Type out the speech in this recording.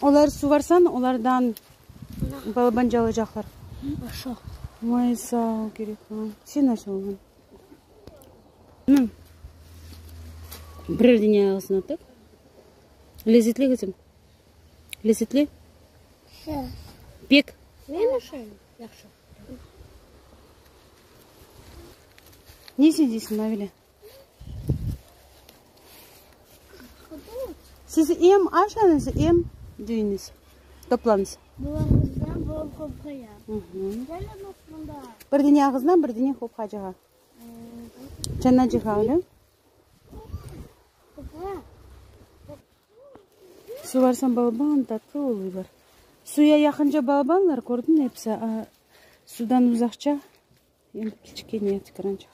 Olar suvarsañ, olardan balabanca olacaqlar. Vay, sağ ol, kerek maña. Sen aş olğan. Birer dene ağızına tıq. Lezetli, qızım. Lezetli? Pek. Men aşayım. Yahşı. Ne sen deysiñ, Mavile? Siz em aşañız, em cüyüñiz, toplañız. Bir dene ağızdan, bir dene hopqacığa. Çanacığa, öyle? Suvarsañ balaban, tatlı oluyorlar. Suya yaqınca balabanlar, kördiñ episi, a sudan uzaqça, endi kiçkene, tıkrançıq.